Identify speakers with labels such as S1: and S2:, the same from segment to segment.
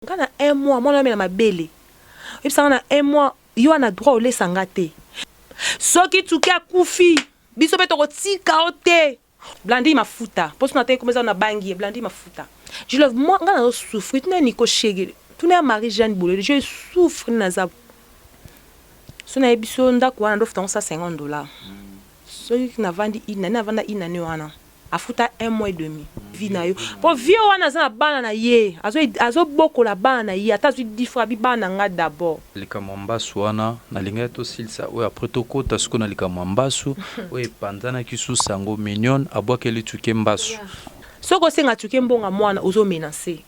S1: Nga na un mois mwana amela mabele oyebisa nga na un mois yo wana droit olesa nga te soki tuki akufi biso pe toko tika yo te Blandine mafuta po soki na tangi kombo eza na bangi ye Blandine mafuta je love moi nga nazo souffrir tuna Nico shege tuna ya Marie Jeanne Bolele je souffre naza soki nayebisi yo ndaku wana ndofuta yango 150 dollars soki navandi une annee navanda une annee wana Afuta un mois et demi vie na yo po vieux wana aza na bana na ye azo bokola bana na ye ata azui 10 francs abi bana na nga d'abord.
S2: Likambo ya mbasu wana nalingaki tosilisa oyo après tokota sikoyo na likambo ya mbasu oyo epanzanaki sous sango Mignonne abwakeli Tuke mbasu.
S1: Soki osenga Tuke mbongo ya mwana ozo menacer.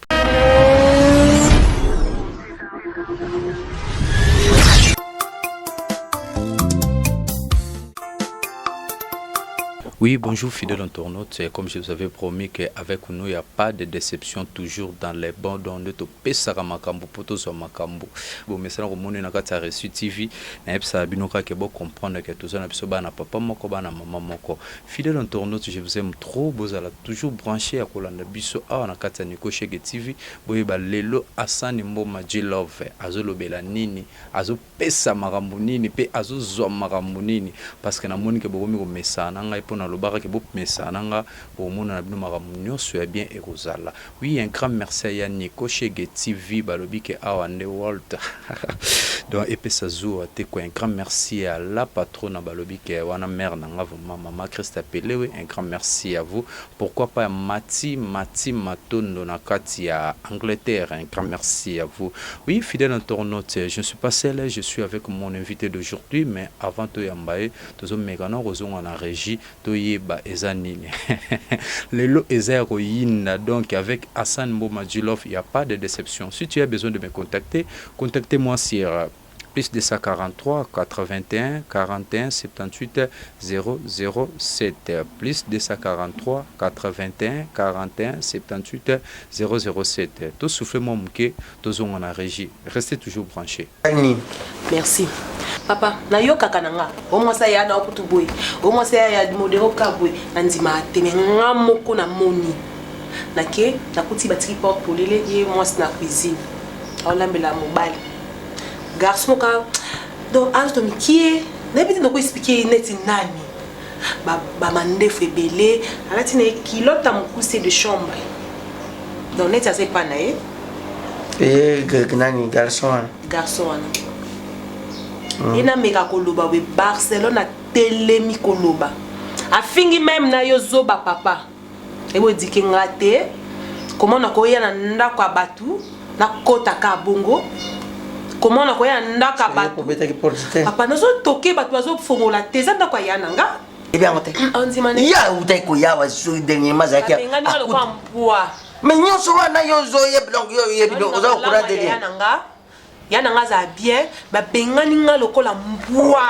S2: Oui, bonjour fidèles internautes. Comme je vous avais promis qu'avec nous, il n'y a pas de déception, toujours dans les bons dons de topesaka makambo po tozwa makambo. Bomesana komona na kati ya Reçu TV, nayebisaka bino kaka bo comprendre que toza na biso bana papa moko, bana mama moko. Fidèles internautes, je vous aime trop. Bozala toujours branché ya kolanda biso awa na kati ya Nico Shege TV. Boyeba lelo Assani Mboma G-Love azolobela nini, azo pesa makambo nini pe azo zua makambo nini parce que na moni ke bokomi ko mesana na ngai po na lobaka ke bo mesana na nga boko mona na bino makambo nioso ya bien eko zala oui un grand merci à ya Nico chegue TV balobi ke awa nde world donc epesa zuwa te quoi un grand merci à la patrona balobi ke wana mère na nga vraiment maman Christa Pelewe un grand merci à vous Pourquoi pas ya Mathy Mathy Matondo na kati ya Angleterre un grand merci à vous. Oui fidèle internaute je ne suis pas seul je suis avec mon invité d'aujourd'hui mais avant toyamba ye tozo meka nao kozonga na regie toyeba eza nini lelo eza ya koyinda donc avec Hassan Mboma Djilov il ya pas de deception si tu as besoin de me contacter contactez moi sur plus 243 81 41 78 007 plus 243 81 41 78 007 to souffle mwa moke tozonga na regie restez toujours branche.
S1: Nini? Merci papa nayokaka na nga o mwasi aya na kutu boye o mwasi aya ya modero ka boye nandimaka te me nga moko namoni nake nakuti batiki porte polele ye mwasi na cuisine aolambela mobali Garçon ka donc azo mikie nayebi te nako expliquer ye neti nani ba, ba mandefu ebele alati na ye culotte ya mokuse de chambre donc neti aza epa na ye
S3: eh, nani garçon wana
S1: garçon wana hmm. ye nameka koloba boye barcelone atelemi koloba afingi meme na yo zoba papa Ebo edike nga te comment nakoya na ndako ya batu nakota ka bongo comment nakoya na ndako ya batu papa nazo toke batu bazofongola te eza ndako ya ya na nga
S3: yebi yango te
S1: ondima
S3: ne ya utaki koya soki dernièrement azalaki
S1: abengani nga lokola mbwa
S3: mais nyonso wana yo ozoyebi donc yo oyebi donc oza okura te
S1: ya na nga ya na nga azala bien babengani nga lokola mbwa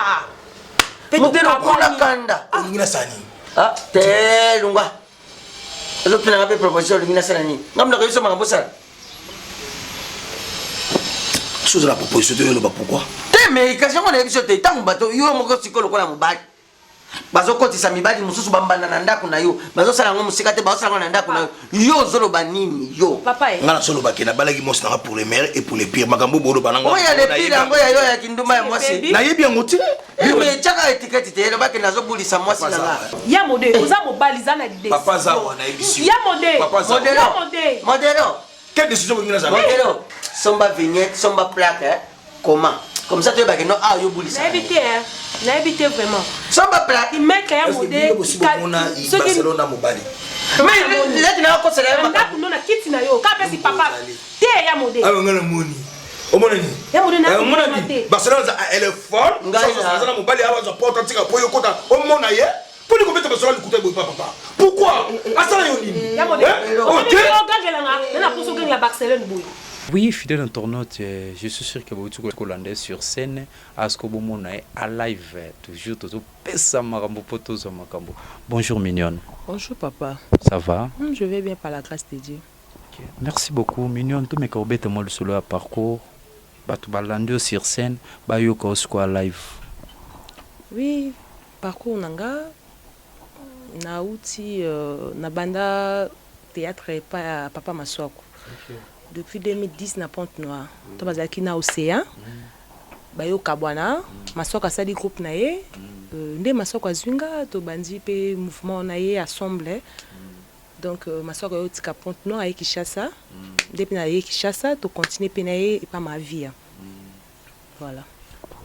S3: motema lokola kanda
S4: olingi nasala nini
S3: ah, te lungwa ozotuna nga mpe proposition olingi nasala nini nga mnako yebiso makambo osala
S4: soki ozala proposition te oyoloba pourquoi
S3: te mais kasi yango nayebi biso te ntango bato yo moko sikoyo lokola mobali bazokotisa mibali mosusu bambanda na ndako na yo bazosala yango mosika te bazosala yango na ndako na yo yo ozoloba nini yo
S4: nga nazoloba ke nabalaki mwasi nanga pour le meilleur et pour le pire makambo boloba
S3: nanga oyo ya le pire yango ya yo ya kindumba ya mwasi
S4: nayebi yango te
S3: eh, tiaka etiketi te elobaki nazobulisa mwasi na nga
S1: ya mode oza mobali za na
S4: papa zawa nayebisi
S1: ya mode
S3: modelo modelo
S4: Quelle décision bolingi nazala?
S3: Modelo, somba vignette, somba plaque, hein? Comment? Comme ça toyebake no ah yo bulisa.
S1: Nayebi te hein. Nayebi te vraiment.
S3: Somba plaque.
S1: Maître ya mode.
S4: Bomona Barcelone na mobali.
S3: Mais leti na kosela yo
S1: ndako no na kiti na yo. Ka pesi papa. Te ya mode.
S4: Ah nga na moni. Omona nini?
S1: Ya mode na.
S4: Omona nini? Barcelone elle est folle. Aza na mobali awa aza porte atika po yo kota omona ye. Poni kobeta masolo ya lokuta boye pa papa. Pourquoi? Asala yo nini?
S2: Oui, fidèle internaute, je suis sûr que bauti kolanda ye sur scène, asko bomona ye a live toujours tozopesa makambo po tozwa makambo. Bonjour mignonne.
S1: Bonjour papa.
S2: Ça va?
S1: Je vais bien par la grâce de Dieu.
S2: Okay. Merci beaucoup mignonne, tomeka kobeta mwa lisolo ya parcours bato balandi yo sur scène bayoka yo sikoyo live.
S1: Oui, Parcours na nga na wuti na banda theatre epa ya papa masuaku. Depuis 2010 na Pointe Noire. To bazalaki na Océan. Bayo kabwana, Maswako asali groupe na ye. Nde Maswako azwi nga, tobandi mpe mouvement na ye ensemble. Donc Maswako aye otika Pointe Noire, aye Kinshasa. Nde mpe na ye Kinshasa, tocontinue mpe na ye epa Mavia. Voilà.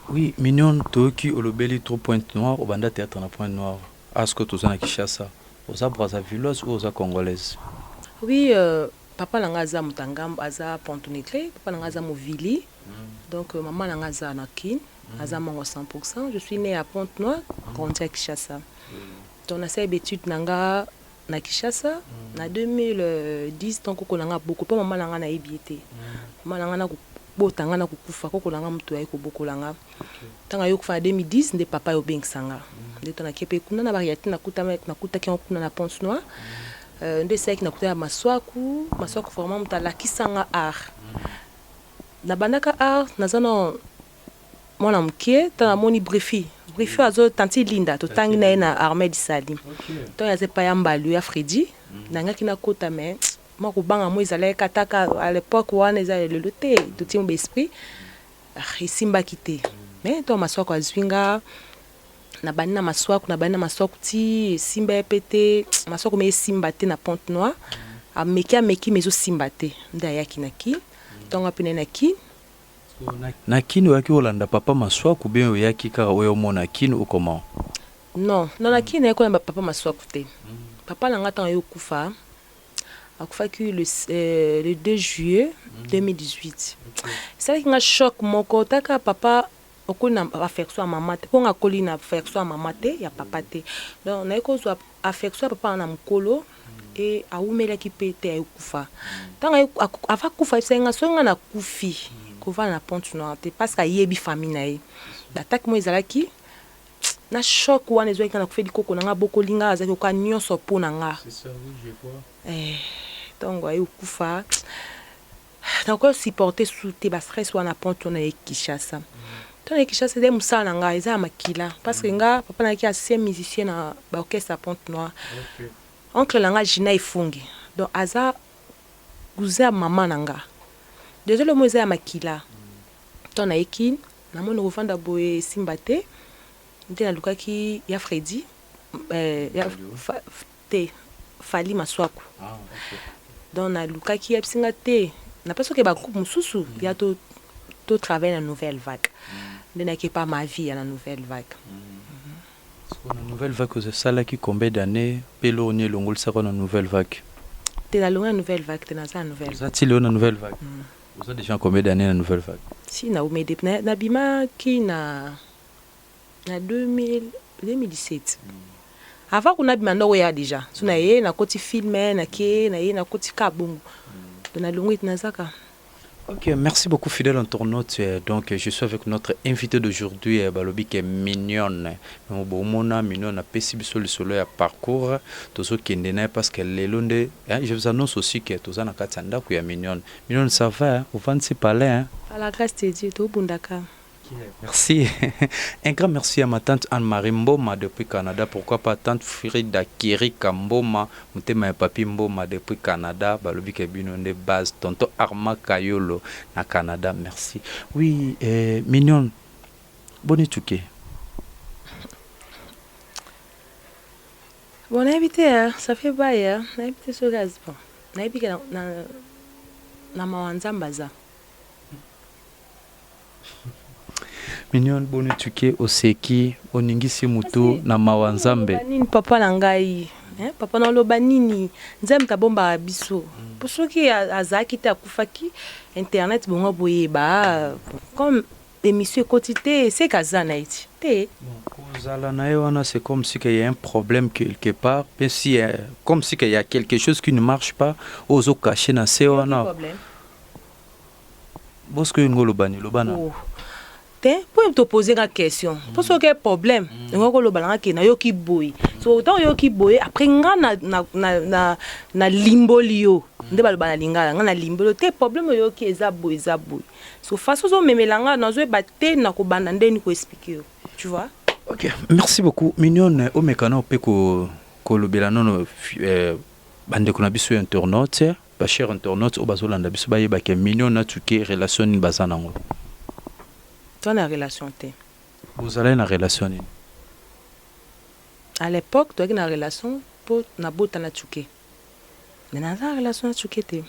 S2: Oui, Mignonne, toyoki olobeli trop Pointe Noire, obanda théâtre na Pointe Noire. Aske toza na Kinshasa. Oza Brazzavilloise ou oza congolaise?
S1: Oui, papa na nga aza moto ya ngambo, aza Pontonegre, papa na nga aza Movili. Donc maman na nga aza na Kin, aza mongo 100%. Je suis née à Pointe Noire, grandi à Kinshasa. Donc nasali baétude na nga na Kinshasa na 2010. Donc koko na nga boko mpo mama na nga nayebi ye te. Mama na nga na kobota nga na kokufa, koko na nga moto aye kobokola nga. Ntango aye kokufa na 2010, nde papa aye obengisa nga. Nde to nakie mpe kuna na baréalité, nakutaki yango kuna na Pointe Noire. Nde esalaki nakuta ya Maswaku. Maswaku vraiment moto alakisa nga art. Nabandaka art naza na mwana moke. Ntango namoni Brifi, Brifi azo tanti Linda, totangi na ye na Armée Sali. Ntango aza epai ya Mbalu ya Fredi, nangaki nakota, mais mwa kobanga mo ezalaki kataka à l'époque wana. Eza lelo te, totie mo baesprit, esimbaki te. Mais ntango Maswako azwi nga, nabandi na Maswaku, nabandi na Maswaku ti esimba ye mpe te. Maswaku me esimba te na Pointe Noire. Ameki, ameki, me ezosimba te. Nde ayaki na Kine. Ntongo mpe naye na Kine.
S2: Na Kini oyaki kolanda papa Maswaku, bien oyaki kaka oyo omona Kini ou comment?
S1: Non, non, na Kine naye kolanda papa Maswaku te. Papa na nga, ntango aye okufa, akufaki le 2 juillet 2018. Esalaki nga choc moko. Taka papa okoli na affection ya mama te, mpo nga akoli na affection ya mama te, ya papa te. Donc naye kozwa affection ya papa na mokolo e awumelaki mpe te, aye kufa. Ntango ava kufa, ayebisaki nga soki nga nakufi, kovanda na Pointe Noire te, parce que ayebi famille na ye. Batake moko ezalaki na choc wana ezwaki nga. Nakufeli koko na nga, bokoli nga, azalaki koka nyonso mpo na nga. Ntango aye kokufa, nakoki supporter su te bastress wana. Pointe wana ye Kinshasa. Ntango ye Kinshasa, eza mosala na ngai, eza ya makila, parce que nga papa nayaki ancien musicien na baorchestre ya Pointe Noire. Oncle na nga Gina Efungi, donc aza cousin ya mama na nga. Désolé, mo eza ya makila. Ntango nayeki, namoni kovanda boye esimba te. Nde nalukaki ya Fredi, ya te, Fali Maswaku. Donc nalukaki, yebisi nga te, napesi oke bagroupe mosusu ya to totravaille na Nouvelle Vague. Nde nayaki epa Ma Vie ya na Nouvelle Vague.
S2: Na Nouvelle Vague osalaki combien d'années, mpe eloko nini elongolisaka na Nouvelle Vague?
S1: Te, nalongi na Nouvelle Vague te, naza na Nouvelle.
S2: Oza ti lelo na Nouvelle Vague? Oza déjà combien d'années na Nouvelle Vague?
S1: Si naumede, nabimaki na 2000, 2017. Avant kuna bima, ndoko ya déjà so na ye, nakoti film, nake na ye, nakoti ka bongo. Donc nalongwi ete nazaka.
S2: Ok, merci beaucoup, fidèle internaute. Donc je suis avec notre invité d'aujourd'hui, balobi ke Mignonne. Donc bomona Mignonne apesi biso lisolo ya parcours, tozokende na ye parce que lelo nde, hein, je vous annonce aussi que toza na kati ya ndako ya Mignonne. Mignonne, ça va, hein? Ovandisi palais, hein?
S1: Par la grâce de Dieu, tobundaka.
S2: Merci. Un grand merci à ma tante Anne-Marie Mboma depuis Canada. Pourquoi pas tante Frida Kirika Mboma, motema ya papi Mboma depuis Canada. Balobi ke bino nde base. Tonton Arma Kayolo na Canada. Merci. Oui, Mignonne. Boni tuke.
S1: Bon, nayebi te, ça fait bail. Nayebi te soki bon, nayebi ke na mawa Nzambe aza.
S2: Mignonne, boni tuke, oseki, oningisi mutu na mawa Nzambe.
S1: Nini, papa na ngai, papa na oloba nini? Nzambe tabombaka biso, mpo soki azalaki te, akufaki, internet bongo boyeba comme émission ekoti te, seke aza na ye ti te.
S2: Kozala na ye wana, c'est comme si qu'il y a un problème quelque part, pe si comme si qu'il y a quelque chose qui ne marche pas, ozo cacher na se wana. Bosco, oyo oloba ni loba na.
S1: Oh. Te, mpo topose nga question, mpo soki problème yango koloba nanga ke nayoki boye. So ntango oyoki boye, après nga nalimboli yo nde baloba na lingala. Nga nalimboli yo te, problème oyoki eza boye, eza boye. So façon ozomemela nga, nazoyeba te na kobanda ndeni koexpliquer yo, tu vois?
S2: Ok, merci beaucoup, Mignonne. Omekana mpe kolobela nono. Bandeko na biso internaute, ba chers internautes oyo bazolanda biso, bayeba ke Mignon na Tuke, relation nini baza nango?
S1: Toza na relation te.
S2: Bozalaki na relation nini?
S1: À l'époque toyaki na relation mpo nabota na Tuke, mais naza na relation na Tuke te.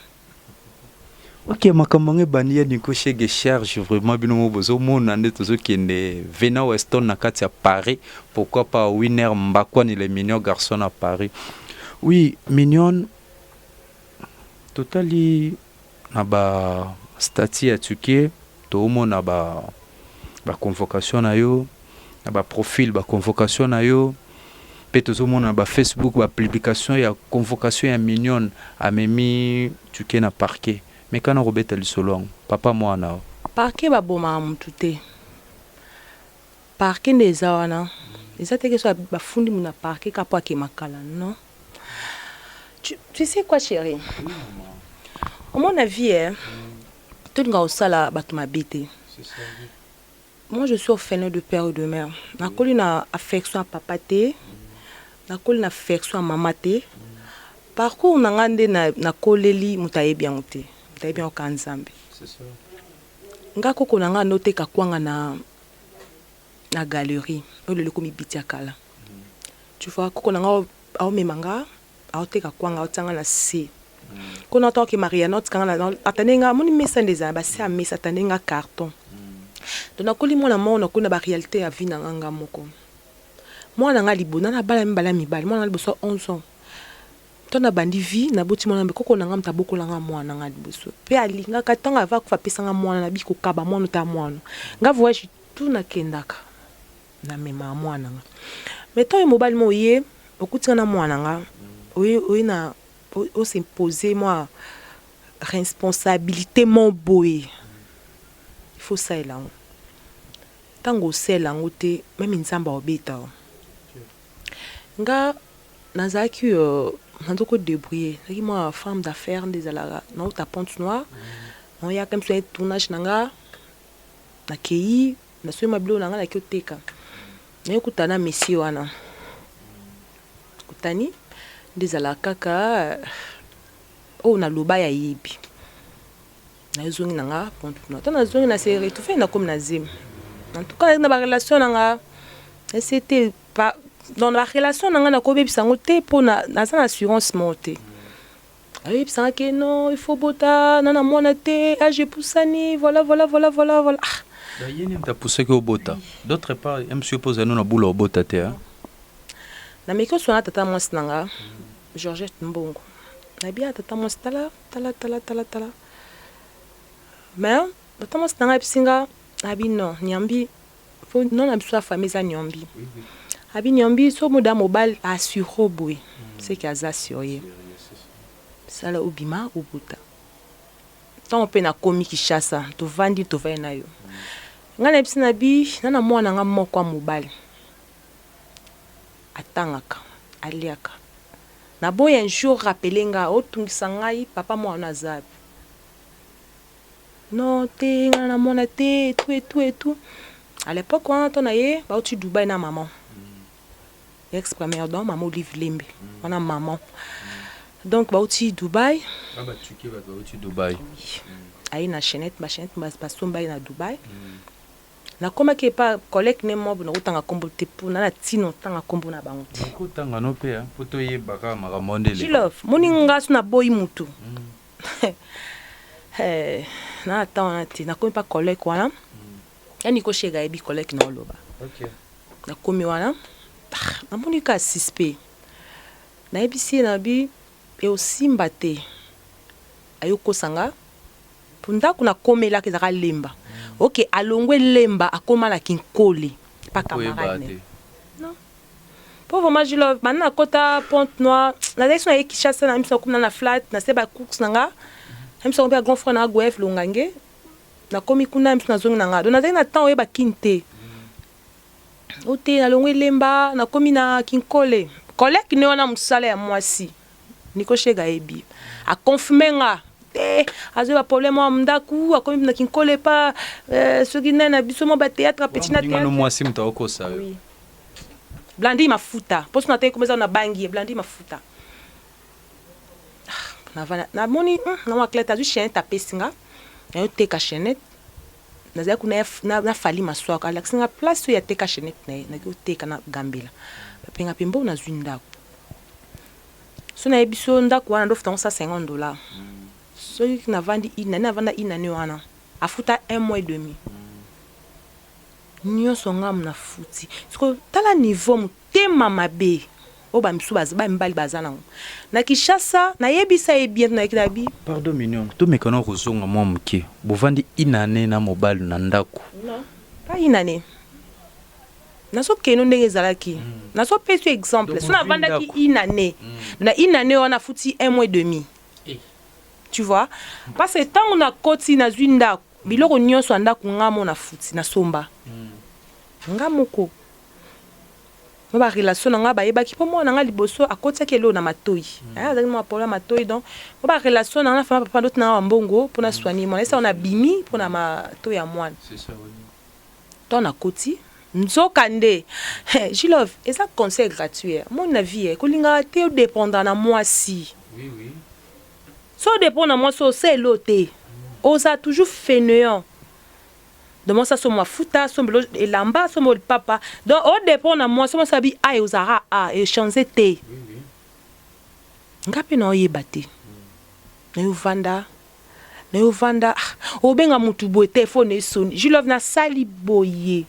S2: Ok, makambo yango ebandi ya Nico Shege charge vraiment bino mo bozomona nde tozokende Vena Weston na kati ya Paris, pourquoi pas Winner Mbakwani le mignon garçon na Paris. Oui, Mignon, totali na ba statut ya Tuke, toomona ba convocation na yo na ba profil, ba convocation na yo mpe tozomona na ba Facebook ba publication ya convocation ya Mignon amemi Tuke na parquet. Mais kana kobeta lisolo yango, papa mwana o
S1: Parquet babomaka motu te. Parquet nde eza wana, eza te ke so bafundi motu na parquet ka po akema kala, non. Tu sais quoi, chéri, omona vie, eh, tolinga kosala bato mabe te. Moi, je suis orphelin de père et de mère. Nakoli na affection ya papa te, nakoli na affection ya mama te. Parcours na nga nde nakoleli, moto ayebi yango te, moto ayebi yango kaka Nzambe. Nga, koko na nga anoteka kwanga na galerie oyo lelo ekomi biti ya kala, tu vois. Koko na nga aomema nga, aoteka kwanga, aotianga na se kuna. Ntango maria na otikanga na atande nga, amoni mesa nde ezala base ya mesa, atande nga carton. Donc nakoli mwana moko, nakoli na ba réalité ya vie na nga. Nga moko, mwana nga libo na bala mibale ya mibali. Mwana nga liboso 11 ans to nabandi vie, naboti mwana. Mbe koko na nga moto abokolanga mwana nga liboso mpe alingaka. Ntango ava kufa, apesanga mwana na bikokaba mwana ta mwana nga. Voyage tout nakendaka, namemaka mwana nga. Mais ntango ye mobali mo oye, okutinga na mwana nga, oye na os'impose mwa responsabilité mo boye, il faut osalela yango. Ntango osala yango te, même Nzambe aobeta yo. Nga nazalaki nazo kodébrouiller, nazalaki mwa femme d'affaires nde ezalaka. Nauta Pointe Noire, naoyaka miso ya tournage na nga, nakei, nasomi biloko na nga, naki oteka. Naye kutana na monsieur wana, kutani nde ezalaka kaka oyo naloba ya yebi. Nazongi na nga Pointe Noire. Ntango nazongi, na se retrouve, nakomi na zemi. En tout cas, na ba relation na nga ese te, dans ba relation na nga nakobebisa yango te mpo naza na assurance moko te. Ayebisanga ke non, il faut bota na mwana te, age epusani, voilà, voilà, voilà, voilà, voilà.
S2: Ah. Ye nini apusaki obota? D'autre part, msu mpo ozali na bula obota te?
S1: Nameki oswana tata mwasi na nga Georgette Mbongo, nayebi ya tata mwasi. Tala, tala, tala, tala, tala. Mais tata mwasi na nga ayebisi nga, abi non, Nyambi fo non, na biso ya famille eza Nyambi. Abi Nyambi so moda mobali assure boye, seke aza sérieux, sala obima obota. Ntango mpe nakomi Kinshasa, tovandi, tovandi na yo. Ngai nayebisi na bi na mwana nga moko ya mobali, atangaka, aliaka. Naboyi un jour rappeler nga, otungisa ngai papa mwana aza non te, ngai na mwana te, etu etu etu. À l'époque wana to na ye bauti Dubai na maman ex première dame, mama Olive Lembe wana, maman. Donc bauti Dubai.
S2: Bauti Dubai.
S1: Aye na chaînette, ba chaînette basomba ye na Dubai. Nakomaki epa collègue ne mo, nakotanga nkombo te mpo na ntina otanga nkombo na bango te.
S2: Kotanga no mpe mpo toyebaka makambo ndele.
S1: Jilove moni nga so naboyi mutu na ata wana te. Nakomi mpa collègue wana ya Niko Shega, ayebi collègue na oloba. Nakomi wana, namoni ka suspect. Nayebisi ye, nabi eosimba te, ayokosanga mpo ndako nakomelaka ezalaka Lemba. Ok, alongwe Lemba, akóma na Kinkole pa camarade. Non, po vraiment Jilove, banda nakota Pointe Noire, nazalaki so naye Kinshasa na miso, nakomi na flat, nase ba course na nga na miso, mpe grand frère na nga Goef Longange. Nakomi kuna miso, nazongi na nga. Donc nazalaki na temps oyeba Kini te. O te, nalongwe Lemba, nakomi na Kinkole. Collègue ne wana, mosala ya mwasi Niko Shega ayebi, aconfirme nga te, azoyeba problème wa ndaku. Akomi na Kinkole pa soki nani na biso mo ba théâtre petit na
S2: théâtre. Mwasi moto akokosa yo?
S1: Oui. Blandi Mafuta, mpo so na te komeza na bangi ye Blandi Mafuta. Navanda namoni na mwa clair te, azwi chainette apesi nga, nayo teka chainette. Nazali kuna na Fally Masuaku alakisi nga place oyo ateka chainette na ye, nake koteka na Gambela. Bape nga pe mbongo nazwi ndako. Soki nayebisi yo ndako wana ndofuta yango 150 dollars. Soki navandi une annee, navanda une annee wana afuta un mois et demi. Nionso nga nafuti. Sikoyo tala niveau motema mabe oyo ba misusu baza ba mibali baza nango na Kinshasa nayebisa ye bien nayaki na bi.
S2: Pardon mignonne tomeka nao kozonga mua muke bovandi une annee na mobali na ndaku.
S1: Non pas une annee nazo kende ndenge ezalaki nazo pesa yo exemple soki navandaki une annee na une annee wana afuti un mois et demi tu vois parce que tango nakoti nazui ndaku biloko nionso ya ndaku nga moko nafuti nasomba nga moko. Mwa ba relation na nga bayebaki po mwana na nga liboso akotisaki eloko na matoyi eh azalaki na mwa problème ya matoyi donc mwa ba relation na nga na famille ya papa ndoti na nga ba mbongo po na soigner mwana esa na bimi po na matoyi ya mwana tango na koti nzoka nde G-love eza conseil gratuit eh omoni na vie eh kolingaka te o dependra na mwasi soki o dependre na mwasi osala eloko te ozala toujours faineant. Donc mwasi asomba mafuta, asombela yo elamba, asombela yo lipapa. Donc o depend na mwasi, mwasi abi a ozalaka a e changer te. Nga pe nao yeba te. Nayo vanda, nayo vanda ah obenga mutu boye telephone esoni. Julove nasali boye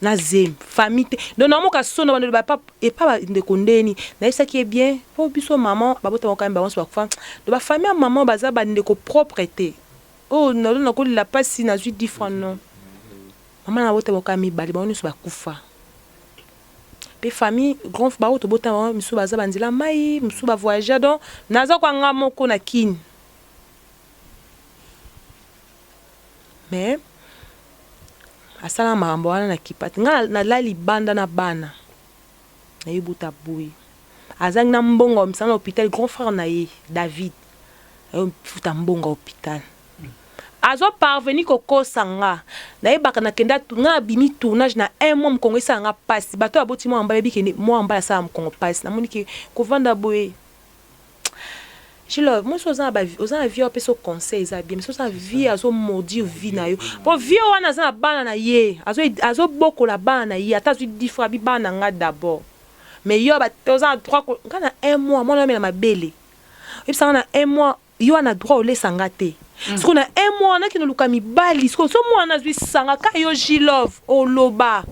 S1: na zemi famille te. Donc naomoka soni nabanda koloba epa epa ba ndeko ndeni. Nayebisaki ye bien po biso maman babota bango quand meme bango nionso bakufa. Donc ba famille ya maman baza ba ndeko propre te. Oh nazo nako lela pasi nazui 10 francs non maman na bota boka mibale bango nionso bakufa pe famille grand ba oyo tobota bango misusu baza ba nzela mayi misusu ba voyagea donc naza kwa nga moko na kin mais asala makambo wana na kipa te nga nalali libanda na bana naye bota boye azangi na mbongo ya misala na hopital grand frère na ye David ayo futa mbongo ya hopital azo parvenir kokosa nga nayebaka nakenda nga nabimi tournage na un mois mokongo esala nga pasi bato oyo baboti mwana mobali bayebi ke mwana mobali asala mokongo pasi namoni ke kovanda boye Jilove mwasi oza na ba oza na vie apesa yo conseil eza bien mais oza na vie azo maudire vie na yo po vie wana aza na bana na ye azo azo bokola bana na ye ata azui 10 francs abi bana na nga d'abord mais yo ba oza na droit ko nga na un mois mwana amela mabele oyebisa nga na un mois yo wana droit olesa nga te sikoyo na un mois nakende luka mibali sikoyo so mwana azui sanga ka yo Jilove oloba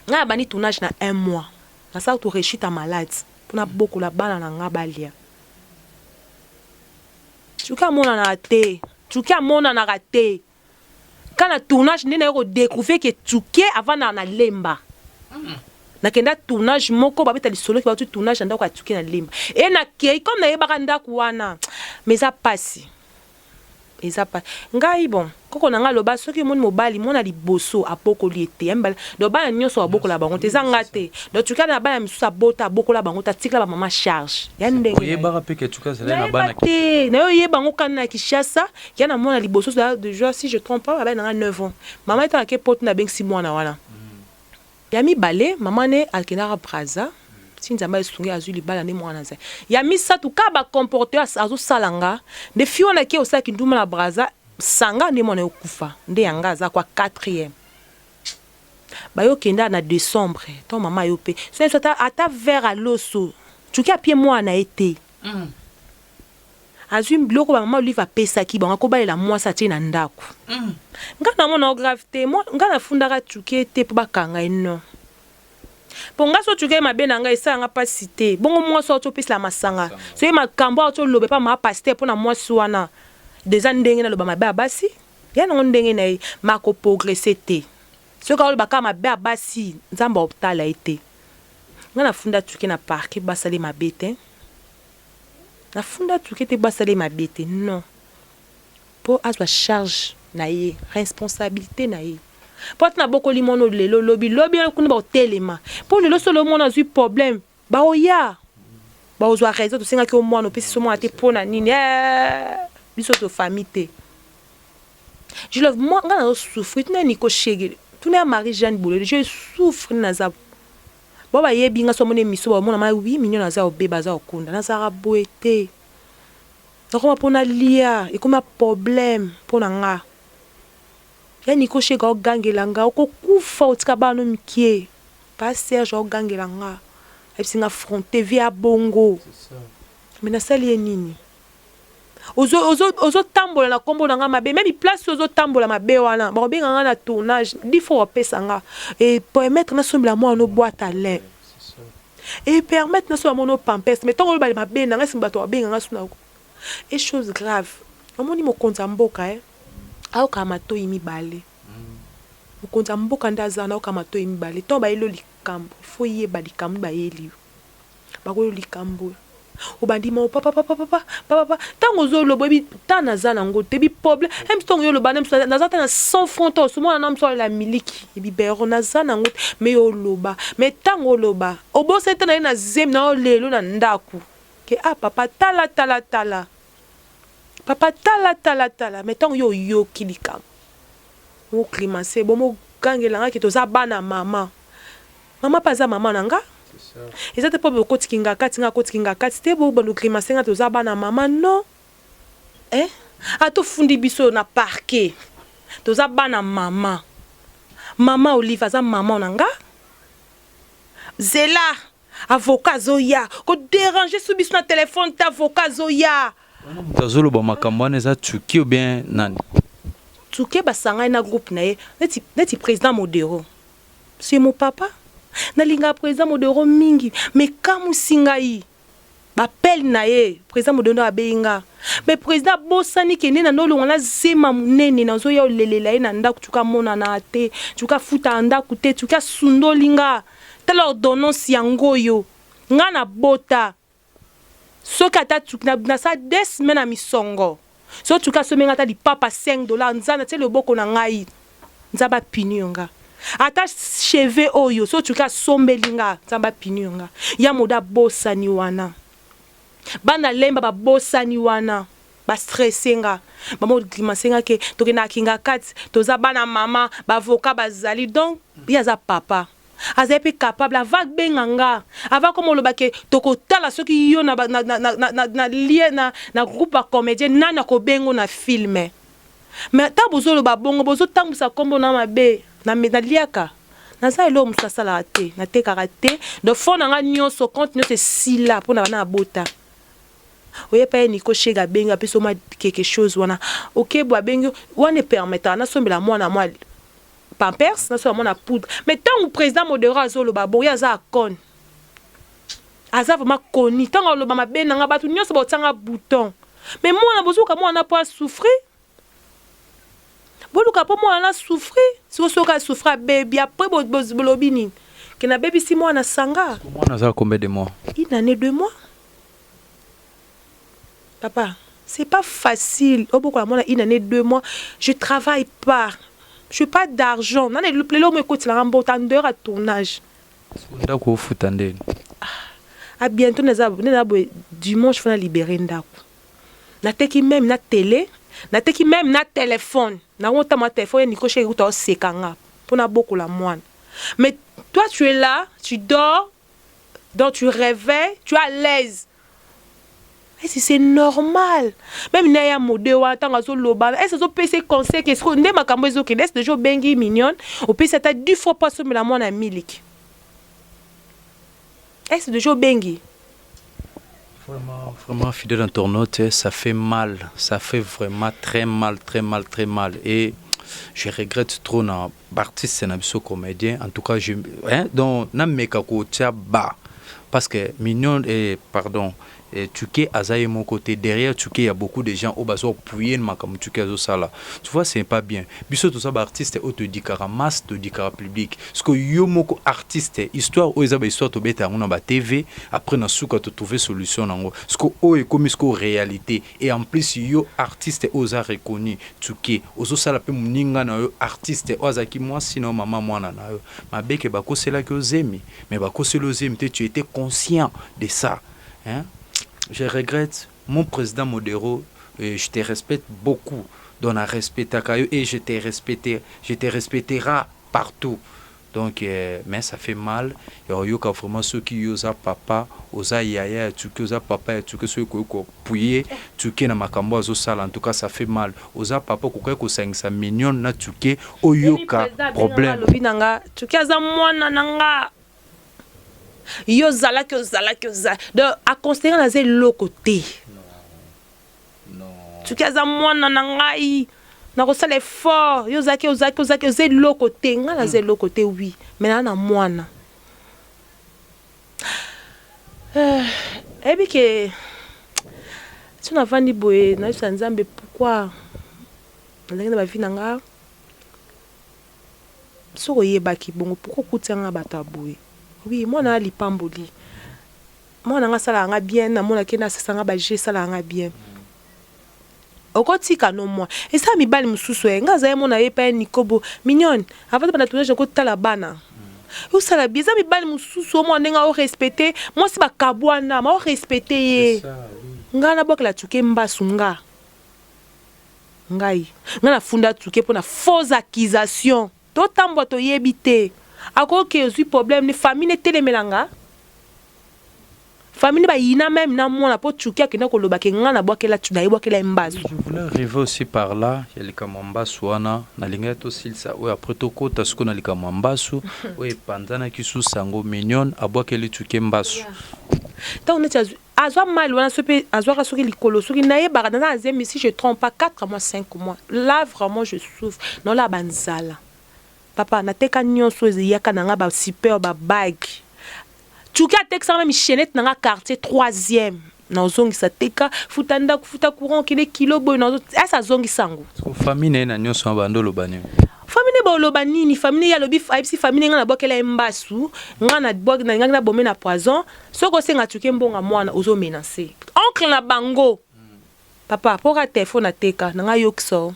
S1: nga na bandi tournage na un mois nasala kutu rechute ya malade Po na bokola bana na nga balia. Tshuke amonanaka te. Tshuke amonanaka te. Ka na tournage nde naye ko decouvrir que Tshuke avandaka na Lemba. Nakenda tournage moko babeta lisolo ke bauti tournage na ndako ya Tshuke na Lemba. Et nakei comme nayebaka ndako wana mais eza pasi. Eza pasi ngai bon koko na ngai aloba soki omoni mobali mwana liboso abokoli ye te ya mibale donc bana nioso babokola bango te eza nga te donc tuka na bana misusu abota abokola bango te atikela ba maman charge ya ndenge na ye
S2: Oyebaka pe ke tuka azalaki na bana
S1: nayeba te nayo yeba ngo kaka na Kinshasa ya na mwana liboso dejà si je trompe pas abali na nga 9 ans maman ye tango ake poto nde abengisi mwana wana Ya mibale maman ne akendaka brazza ti nzambe asungi azui libala nde muana azali ya misatu kaka ba comporte azo sala nga nde fille wana ake kosala kindumba na brazza sanga nde muana ekufa nde ya nga aza kwa quatrième bayo kenda na decembre tango maman ayo pe soki ata ata verre ya loso tshuki apie muana na ye te Azui biloko ba maman olive apesaki bango akobalela muasi atie na ndaku nga na mona ngo grave te nga na fundaka tshuke te po bakanga ye non po nga soki tshuke mabe na nga esala nga pasi te bongo muasi oyo opesela masanga soki makambu awuti oloba epa mama pasteur pona muasi wana dejà ndenge naloba mabe ya basi ya nango ndenge na ye mais ako progresser te soki aloba kaka mabe ya basi nzambe akotala ye te nga na funda tshuke na parquet basala ye mabe te. Na funda tuke te basala ye mabe te non po azwa charge na ye responsabilite na ye po ata na bokoli mwana oyo lelo lobi lobi kuna bako telema po lelo soki lelo mwana azwi problème bakoya bakozwa raison tosengaki yo mwana opesi biso mwana te pona nini eeh biso to famille te je love moi nga nazo souffrir tuna Nico shege tuna ya Marie Jeanne Bolole je souffre naza. Bao bayebi nga so bamoni émission, bamona ma wi mignon aza obeba, aza okunda. Nazalaka boye te. Nakoma mpo nalia, ekoma problème mpo na nga. Ya Niko Shega ogangela nga, okokufa, otika bana no mike. Pa Serge ogangela nga, ayebisi nga fronte vie ya bongo. Me nasali ye nini? Ozotambola na nkombo na nga mabe. Même place ozotambola mabe wana, bakobenga nga na tournage 10 fois, bapesa nga e permettre nasombela mwana no boîte à lait e permettre nasombela mwana no Pampers. Mais ntango oloba mabe na nga, esi bato babenga nga suna e chose grave. Omoni, mokonzi ya mboka ayokaka matoi mibale. Mokonzi ya mboka nde aza wana, ayoka matoi mibale. Ntango bayeli yo likambo, ifo yeba likambo bayeli yo. Bakoyo likambo oyo obandi mao papapapapa papapa. Ntango ozoloba, oyebi ta naza nango te, bi problème mso. Ntango yo oloba na miso, naza ta na 100 franc to osomona na miso alela miliki ebibero, naza nango te. Me yo oloba, me ntango oloba, obosani te na ye na zemi na yo lelo na ndako ke ah papa, tala tala tala, papa, tala tala tala. Me ntango yo oyoki likambo, oclimace bomogangelanga ke toza bana mama. Mama mpe aza mama na nga. Eza te mpo bokotiki nga kati, nga akotiki nga kati te, bobanda oclimace nga toza bana mama. Non, eh? Ata ofundi biso na parquet, toza bana mama. Mama Olive aza mama na nga. Zela avocat azoya kodéranger su biso na telefone te. Avocat azoya.
S2: Wana moto azoloba makambo wana eza Tuki ou bien nani?
S1: Tuke basangani na groupe na ye, neti président Modero. C'est mon papa. Nalingaka président Modero mingi, mais kamusi ngai bapele na ye. Président Modero abeyi nga, mais président abosani ke nde na nolonga na zema monene, nazoya olelela ye na ndako. Tuka amonana te, tuka afutaka ndako te, tuka asundoli nga. Tala ordonnance yango oyo nga na bota. Soki ata nasala 2 semaines na misongo, soki tuki asombi nga ata lipapa 5 $, nzambe atie loboko na ngai, Nzambe apini yo nga. Ata cheveux oyo, soki tuki asombeli nga, Nzambe apini yo nga. Ya moda abosani wana, bana lemba babosani wana, bastresse nga, bamoglimase nga ke tokendaka kinga kati, toza bana mama, baavocat bazali. Donc ye aza papa, azali mpe capable ava benga nga, ava koma oloba ke tokotala soki yo na, na, na, na, na, na, lie na groupe bacomédien nani akobengo na film. Mais ntango bozoloba bongo, bozotambwisa nkombo na mabe. Naliaka, naza eloko mosusu asalaka te, natekaka te. Donc fond na nga nyonso, compte nyonso esila mpo na bana ya bota. Oyepa ye Niko Shega abengi, apesi mwa quelque chose wana. Okebo abengi wana, epermetaka nasombela mwana mwa Pampers, nasombela mwana poudre. Mais ntango président Modero azoloba bongo, ye aza akone, aza vraiment koni. Ntango aloba mabe na nga, bato nyonso baotianga bouton. Mais mwana bozoka, mwana mpo asouffrir, boluka mpo mwana asouffrir. Siko soki asouffrir, abebi, après bolobi nini? Ke nabebisi mwana sanga.
S2: Mwana aza combien de mois?
S1: Une année 2 mois, papa. C'est pas facile obokola mwana une année 2 mois. Je travaille pas, je pas d'argent. Nana lelo mo ekotilanga mbota en dehors ya tournage.
S2: Ndako ofuta ndeni?
S1: À bientôt. Naza nde boye, dimanche fona libérer ndako. Nateki même na télé, nateki même na téléphone nango. Ntango ya téléphone ye Niko Sheke kuta oseka nga mpo nabokola mwana. Mais toi, tu es là, tu dors, donc tu réveilles, tu es à l'aise. Est-ce c'est normal? Même na ya mode wana, ntango azoloba, est-ce azopesa conseil ke sikoyo nde makambo ezokende? Est-ce déjà obengi mignonne, opesi ata 10 fois mpo asomela mwana miliki? Est-ce déjà obengi?
S2: Vraiment, vraiment, fidèle internaute, ça fait mal. Ça fait vraiment très mal, très mal, très mal. Et je regrette trop na artiste na biso comédien. En tout cas, je, hein, donc, na meka ko tia ba. Parce que mignon, eh, pardon, eh, Tuke aza ye moko te. Derrière Tuke, il y a beaucoup de gens oyo bazo appuyer makambo Tuke azo sala. Tu vois, c'est pas bien. Biso toza ba artiste oyo todikaka masse, todikaka public. Parce que yo moko artiste, histoire oyo eza ba histoire tobeta yango na ba TV, après na suka to trouver solution nango. Parce que oyo ekomi siko réalité. Et en plus yo artiste oyo oza reconnu, Tuke, ozosala mpe moninga na yo artiste oyo azalaki mwasi na yo, mama mwana na yo. Mabeke bakoselaki yo zemi, mais bakoseli yo zemi te, tu étais conscient de ça. Hein? Je regrette mon président Modero, je te respecte beaucoup. Donc na respectaka yo et je te respecte, je te respectera partout. Donc eh, mais ça fait mal ya koyoka vraiment soki yo oza papa, oza yaya ya Tuke, oza papa ya Tuke, soki okoki ko appuyer Tuke na makambo oyo azosala, en tout cas ça fait mal. Oza papa okokaki kosangisa Mignonne na Tuke oyoka problème.
S1: Alobi na nga Tuke aza mwana na nga, yo ozalaki ozalaki oza donc a considere naza eloko te. Soki aza mwana na ngai nakosala effort yo ozalaki ozalaki ozalaki oza eloko te ngai naza hmm. eloko te oui mais naa na mwana euh, ayebi ke so navandi boye nayebisa nzambe pourquoi nazalaki na bavi na nga soki oyebaki bongo pourquoi okuti yanga bato ya boye oui mwana ya lipamboli Mwana nga asalaka nga bien na mona ke na sasa nga ba jeux esalaka nga bien. Oko tika no mwa. Esa mibali mususu eh nga azali mona ye pa Nico bo mignonne avant banda tournage ko tala bana. Osala bien eza mibali mususu omona ndenge o respecter mwasi ba kabwana ma o respecter ye. Nga na bwakela tsuke mbasu nga. Ngai nga na funda tsuke pona faux accusation. To tambwa toyebi te. Akoki ozui problème ni famille ne telemela nga. Famille ba yina meme na mwana po Tshuki akenda koloba ke nga na bwakela na bwakela ye mbasu.
S2: Je voulais arriver aussi par là ya likambo ya mbasu wana nalingaki tosilisa oyo après tokota sikoyo na likambo ya mbasu oyo epanzanaki sous sango Mignonne abwakeli Tshuke mbasu.
S1: Tango neti azui azwa mal wana soki pe azwaka soki likolo soki nayebaka naza na zemi si je trompe pas 4 mois 5 mois là vraiment je souffre naolala ba nzala papa nateka nionso oyo eyaka na nga ba super ba bague Tshuke atekisaka meme chainette na nga quartier troisième nazongisa teka futa ndaku futa courant okende kilo boye nazo esi azongisa yango.
S2: Sikoyo famille na ye na nionso wana banda oloba nini?
S1: Famille ne boloba nini famille ne ye alobi ayebisi famille ne nga nabwakela ye mbasu nga na nalingaki na bome na poison soki osenga Tshuke mbongo ya mwana ozo menace oncle na bango papa po ka telephone ateka na nga yokisa yo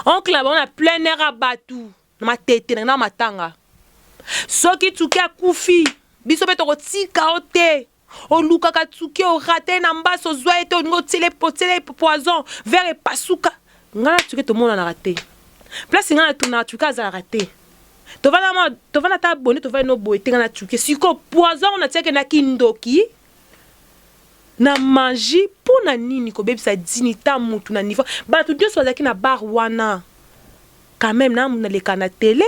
S1: oncle na bango na plein air ya batu na matete na matanga soki tsuke akufi biso pe tokotika yo te olukaka tsuke orate na mbasi ozwa ye te olingi otiele otiele poison verre epasuka ngai na tsuke tomonanaka te place ngai natunaka tsuke azalaka te tovanda tovanda ata boni tovandi no boye te ngai na tsuke sikoyo poison yango natiaki na kindoki na magie mpo na nini kobebisa dignité ya mutu na niveau bato nyonso bazalaki na bar wana Quand meme na naleka na tele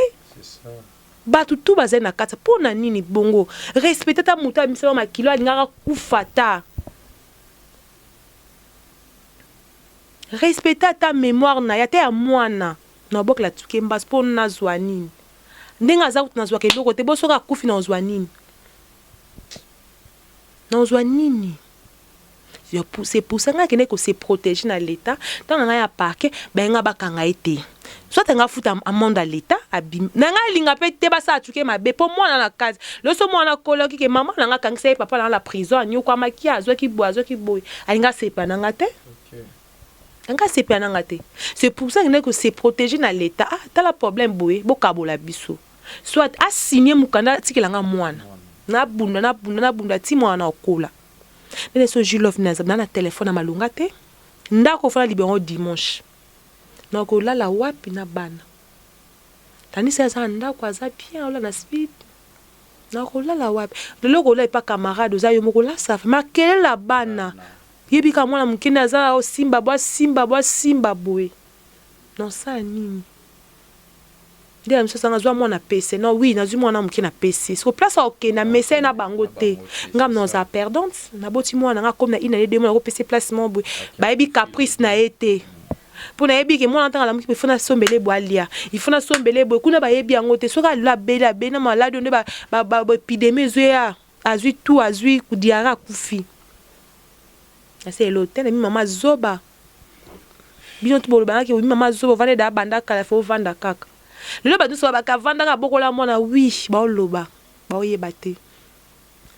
S1: batu tout bazali na kati pona nini bongo respecte ata mutu abimisa ba makilo alingaka kufa ata respecte ata memoire na ye ata ya mwana na obokela tuke mbasu po nazwa nini ndenge aza kutu nazwaka eloko te bo soki akufi na ozwa nini na ozwa nini C'est pour ça nga akendaki ko se proteger na l'etat tango na nga ya parquet baye nga bakanga ye te soit nga afuta amende ya l'etat abimi na nga alinga pe te basala tuke mabe po mwana na kati loso mwana akolaki ke mama na nga akangisa ye papa na nga na prison anyokwamaki azwaki boye azwaki boye alinga asepa na nga te nga asepela na nga te c'est pour ça akendaki ko se proteger na l'etat ah tala problème boye bokabola biso soit asigne mokanda atikela nga mwana nabunda nabunda nabunda ti mwana na okola Nene so Julove na na na telephone ya malonga te ndako fana libero dimanche na kolala wapi na bana tandis aza na ndako aza bien ola na speed na kolala wapi lelo kola epa camarade oza yo moko la safa makelela bana yebi ka mwana moke nde aza osimba bo asimba bo asimba boye na osala nini Nde na miso asanga zwa mwana pese non oui nazwi mwana moke na pesi siko place akokende amesani na bango te nga mna ozala perdante naboti mwana nga akomi na une année deux mois nakopesa place moko boye bayebi caprice na ye te mpo nayebi ke mwana ntango alamuki boye fo nasombela ye boye alia il faut nasombela ye boye kuna bayebi yango te soki alelo abeli abeli na maladi oyo nde baepidemie ezoya azwi tout azwi diarrhee akufi nase elo te nami mama zoba Bino tout boloba naki obi mama zoba ovanda da banda kala faut ovanda kaka. Lelo bato nionso babaka avanda kaka bokola mwana oui baoloba baoyeba te.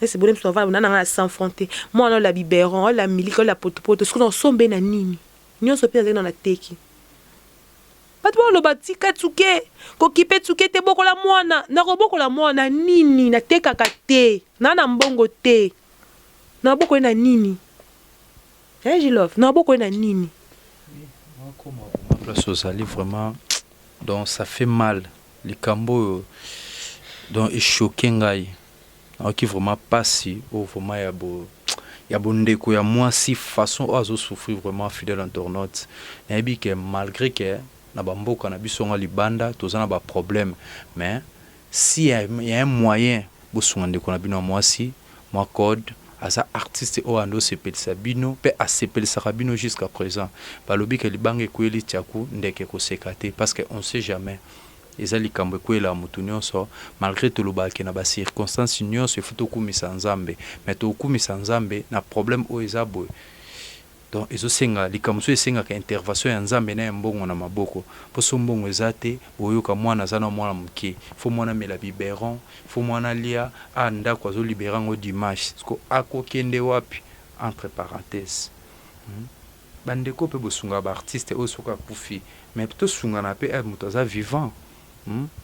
S1: Ese bole musu avanda na nga na 100 francs te. Mwana ola biberon, ola miliki, ola potopoto sikoyo na osomba ye na nini? Nionso pe nazali na nateki. Bato baoloba tika tsuke, kokipe tsuke te bokola mwana. Nakobokola mwana na nini? Natekaka te. Na na mbongo te. Nabokola ye na nini? Eh Jilove, na maboko ye na nini?
S2: Nakoma vraiment place ozali vraiment donc ça fait mal likambo oyo. Donc echoquer ngai, nayoki vraiment pasi oyo vraiment ya bo ya bondeko ya mwasi, façon oyo azosouffrir vraiment. Fidèle internaute, nayebi ke malgré ke na bamboka na biso nga libanda toza na baproblème, mais si ya un moyen bosunga ndeko na bino ya mwasi mwa code. Aza artiste oyo ando osepelisa bino mpe asepelisaka bino jusqu'à présent. Balobi ke libanga ekweyeli tiaku, ndeke koseka te, parce que on sait jamais, eza likambo ekweyelaka motu nyonso. Malgré tolobaka ke na bacirconstance nyonso efo tokumisa Nzambe, mais tokumisa Nzambe na problème oyo eza boye. Donc ezosenga likambo so esengaka intervention ya Nzambe na ya mbongo na maboko, mpo so mbongo eza te, boyoka mwana aza na mwana moke, fo mwana amela biberon, fo mwana alia a ndako, azolibérer yango dimanche siko akokende wapi? Entre parenthèse, Bandeko mpe bosungaka baartiste oyo soki akufi, mais tosungana mpe moto aza vivant,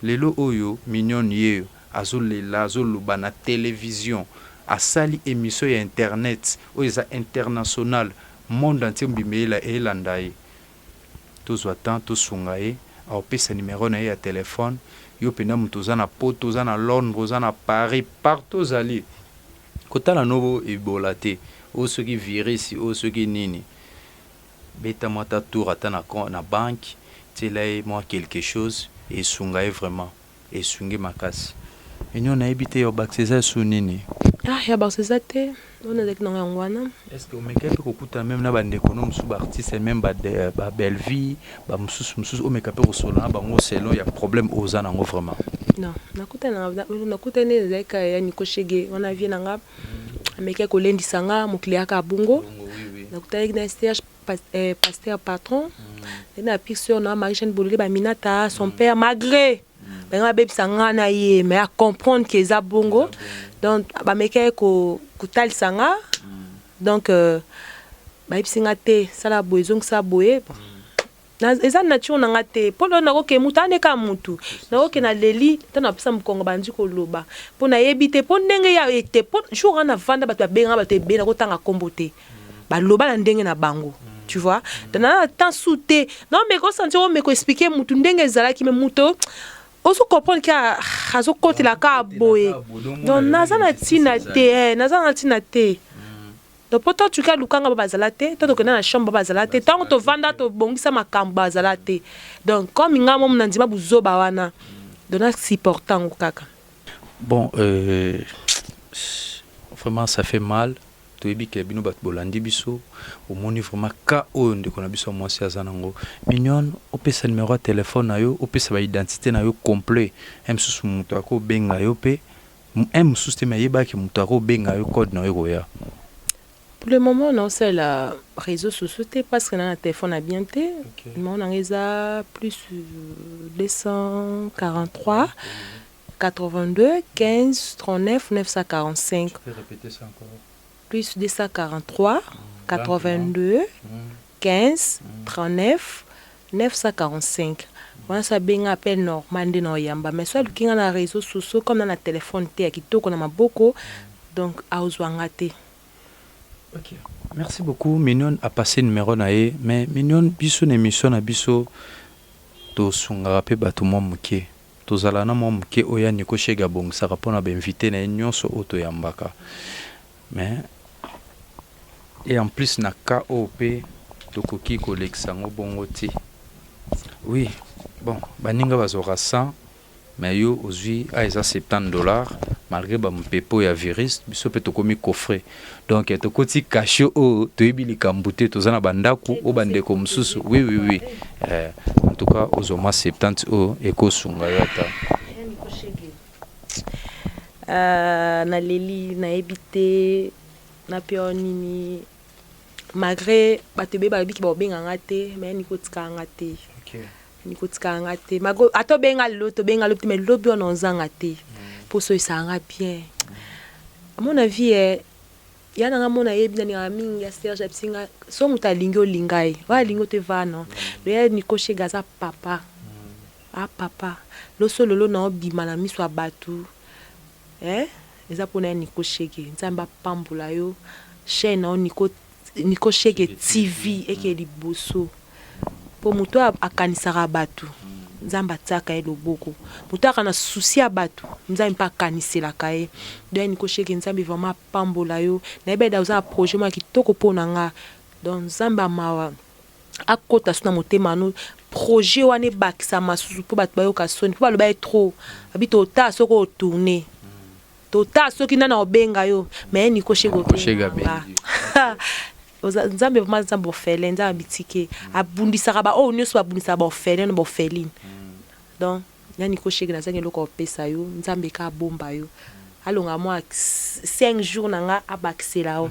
S2: Lelo oyo Mignonne ye azolela, azoloba na télévision, asali émission ya internet oyo eza international, monde entier mobimba eyelanda ye. Tozwa temps tosunga ye. Aopesa numero na ye ya telefone. Yo mpenza moto oza na Poto, oza na Londres, oza na Paris, partout ozali kotala no ebola te, oyo soki virus, oyo soki nini, beta mwa ata tour ata na banque, tiela ye mwa quelque chose, esunga ye vraiment, esungi makasi. Enio nayebi te, yo bakisi eza esu nini?
S1: Ah, ya bakisi eza te, oyo nazalaki nango yango wana.
S2: Est ce que omeka mpe kokutana même na bandeko no mosusu baartiste, même babellevie, bamosusu mosusu, omeka mpe kosolola na bango selon ya problème oyo oza nango vraiment?
S1: Non, nakutani ezalaki ya Niko Shege wana, vie na nga, ameki kolendisa nga mokili yaka bongo. Nakutanaki na Serge, pasteur patron na picture na Marie Jeanne Bolole, baminata son père, malgré bango babebisa nga na ye, mais acomprendre ke eza bongo. Donc bamekaki kotalisa nga, donc bayebisi nga te sala boye, ezongisa boye. Eza nature na nga te, mpo lelo nakoke mutu aneka mutu, nakoke na leli ntango napesa mokongo, bandi koloba mpo nayebi te mpo ndenge ya ete mpo jour wana navanda, bato babengaka, bato ebele, nakotanga nkombo te, baloba na ndenge na bango, tu vois. Donc na temps su te, naomeka osentir, omeka oexpliquer mutu ndenge ezalaki, mais moto ozo comprendre ke azokotela kaka boye. Donc naza na ntina te, naza na ntina te. Donc mpo to tuka lukanga ba bazala te, to tokenda na chambre ba bazala te, ntango tovanda tobongisa makambo bazala te. Donc comme nga momu na ndima buzoba wana, donc nasupporte yango kaka.
S2: Bon, vraiment ça fait mal. Toyebi ke bino bato bolandi biso, omoni vraiment ka oyo ndeko na biso ya mwasi aza nango. Mignonne, opesa numero ya telefone na yo, opesa baidentité na yo complet. Un mosusu moto akobenga yo mpe un mosusu te, me ayebaki moto akobenga yo, code na yo ekoya.
S1: Pour le moment naosala réseau sociaux te parce que na na téléphone na bien te. Numéro nanga eza plus 243 82 15 39 945.
S2: Répéter ça encore.
S1: Plus 243 82 15 39 945. Wana so abenga appel normal nde na oyamba, mais so aluki nga na réseau sociaux, comme na na téléphone te ya kitoko na maboko, donc aozwanga te.
S2: Ok. Merci beaucoup. Mignonne a passé numéro na ye, mais Mignonne, biso na émission na biso tosungaka mpe bato mwa moke. Tozala na mwa moke oyo ya Nico Shege abongisaka mpona bainvité na ye nyonso oyo toyambaka. Mais et en plus na cas oyo mpe tokoki kolekisa yango bongo te. Oui, bon, baninga bazwaka 100, mais yo ozwi a eza 70 $ malgré bamopepo ya virus. Biso mpe tokomi coffret, donc tokoti cachet oyo toyebi likambo te, toza na bandako oyo bandeko mosusu. Oui, en tout cas ozwa mwa 70 oyo ekosunga yo ata.
S1: Naleli, nayebi te nape yo nini, malgré bato ebele balobiki baobenganga te, mais nikotikaka nga te, nikotikaka nga te. Malgré ata obenga lelo, tobenga lobi te, mais lobi wana ozanga te mpo so esanga bien. À mon avis, ya nanga mona yebi nalingaka mingi ya Serge abisinga, so moto alingi olinga ye, oyo alingi ote vana loya. Niko Shege aza papa, a papa loso lelo na obima na miso ya bato, eh? Eza mpona ya Niko Shege. Nzambe apambola yo, chaîne na yo Niko, Niko Shege TV eke liboso, mpo moto oyo akanisaka bato. Nzambe atiaka ye loboko. Moto ayaka na souci ya bato, Nzambe mpe akaniselaka ye. Donc ya Nico Shege Nzambe vraiment apambola yo. Nayebi aida oza na projet moko ya kitoko mpo na nga. Donc Nzambe ya mawa akota su na motema no projet wana ebakisama susu mpo bato bayoka soni mpo baloba ye trop. Abi totala soki o tourner. Totala soki nani akobenga yo. Mais Nico Shege obenga nga. Oza nzambe vraiment nzambe orphelin nzambe bitike abundisaka ba oyo nioso babundisaka ba orphelin na ba orpheline donc ya Nico Shege nazangi eloko ya kopesa yo nzambe ka abomba yo alonga mwa 5 jours na nga abakisela yo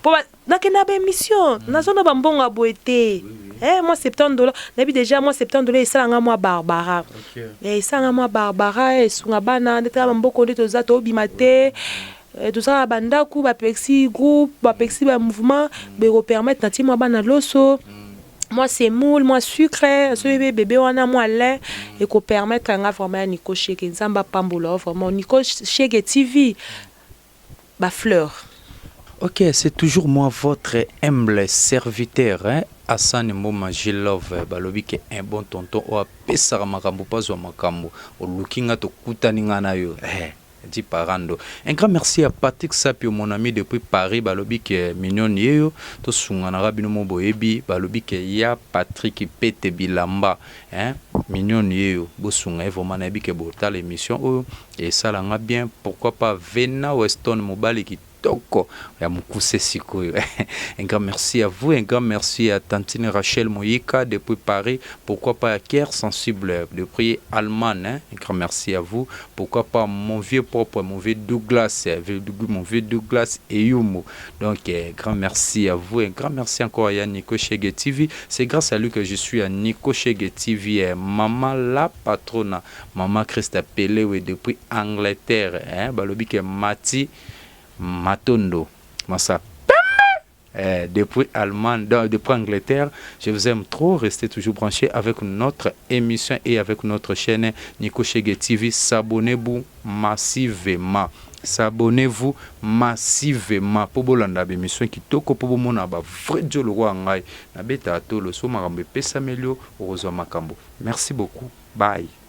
S1: po nakenda ba emission nazo na ba mbongo ya boye te eh mwa 70 dollars nayebi dejà mwa 70 dollars esala nga mwa Barbara eh esala nga mwa Barbara esunga bana ndeti ba mboko nde toza tobima te Toza na ba ndaku ba pekisi groupe ba pekisi ba mouvement boye ko permettre na tie mwa bana loso mwa semoule mwa sucre soki pe bebe wana mwa lait eko permettre nga vraiment ya Nico Shege Nzambe apambola yo vraiment Nico Shege TV ba fleurs.
S2: Ok c'est toujours moi votre humble serviteur hein Assane Mboma G-love balobi ke un bon tonton oyo apesaka makambo po azua makambo oluki nga tokutani nga na yo eh. Dit Parando. Un grand merci à Patrick Sapio mon ami depuis Paris balobi ke mignonne yeyo to sunganaka bino mo boyebi balobi ke ya Patrick pete bilamba hein mignonne yeyo bosunga ye vraiment nayebi ke botala emission oyo esala nga bien pourquoi pas Vena Weston mobali Kitoko ya mukuse sikoyo un grand merci à vous un grand merci à tantine Rachel Moyika depuis Paris pourquoi pas à Cœur sensible depuis Allemagne hein un grand merci à vous pourquoi pas mon vieux propre mon vieux Douglas mon vieux Douglas Eyumu donc un grand merci à vous un grand merci encore à Nico Chegue TV c'est grâce à lui que je suis à Nico Chegue TV maman la patrona maman Christa Pelewe depuis Angleterre hein balobi ke Mati Matondo masa pembe eh, depuis Allemagne, depuis Angleterre, je vous aime trop. Restez toujours branchés avec notre émission et avec notre chaîne Nico Chegue TV. S'abonnez-vous massivement. S'abonnez-vous massivement. Po bolanda ba émission kitoko po bomona ba vrai djo lokola ngai. Nabeta tolo so makambo epesameli yo okozwa makambo. Merci beaucoup. Bye.